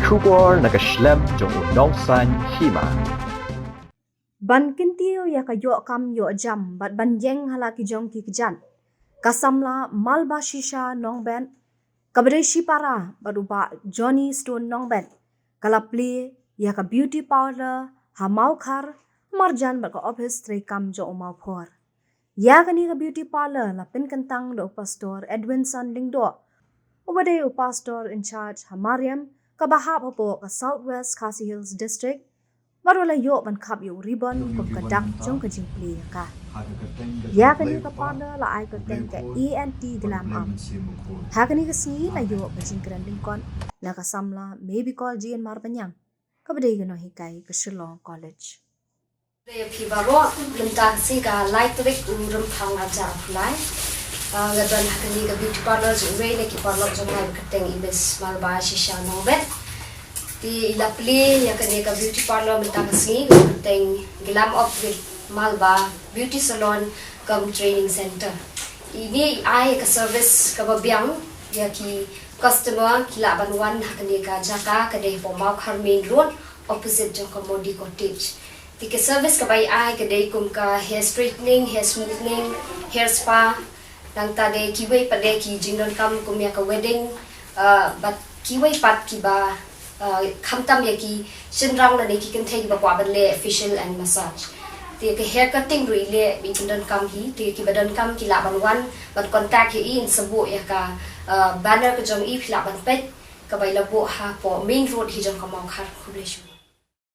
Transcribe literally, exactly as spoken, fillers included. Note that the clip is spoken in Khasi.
Khubor na ka shlem jong u Nongsaiñ Hima. Ban kyntiew ïa ka ïoh kam ïoh jam bad ban ïeng ha la ki jong ki kjat, ka samla Malba Shisha Nongbet, kaba dei shipara bad u Bah Johnny Stone Nongbet, ka la plie ïa ka beauty parlour ha Mawkhar, marjan bad ka ophis treikam jong u Mawphor. Ïa kane ka beauty parlour la pynkyntang da u Pastor Edwinson Lyngdoh, uba dei u Pastor in charge ha Mariam, kaba hap hapoh ka South West Khasi Hills District, bad u la ïoh ban khap ïa u ribbon kum ka dak jong ka jingplie ïa ka. Ïa kane ka parlour la ai kyrteng ka A N T Glam Up. Ha kane ka sngi la ïoh ka jingkren lyngkot na ka samla Mebikol Jane Marbaniang, kaba dei ka nonghikai ka Shillong College. Ïa phi baroh, mynta ka sngi ka lai tarik u Rymphang arhajar arphew lai. Ah, nga don ha kane ka beauty parlour jong iwei na ki paralok jong nga ba kyrteng i Miss Malba Shisha Nongbet. Te i la plie ïa kane ka beauty parlour mynta ka sngi, ka kyrteng Glam Up with Malba Beauty Salon cum Training Center. Ine i ai ka service kaba biang ïa ki customer, ki lah ban wan ha kane ka jaka, ka dei hapoh Mawkhar Main Road, opposite jong ka Modi Cottage. Te ka service kaba i ai ka dei kum ka hair straightening, hair smoothening, hair spa, nangta de kiwei pat de ki jingdonkam kum ïa ka wedding, ah, bad kiwei pat kiba, ah, khamtam ïa ki shynrang lane ki kynthei kiba kwah ban leh facial and massage. Te ka hair cutting ruh i leh, i pyndonkam hi, te kiba donkam ki lah ban wan ban contact ïa i, yn sa buh ïa ka, ah, banner ka jong i, phi lah ban peit, kaba i la buh hapoh Main Road hi jong ka Mawkhar. Khublei shibun.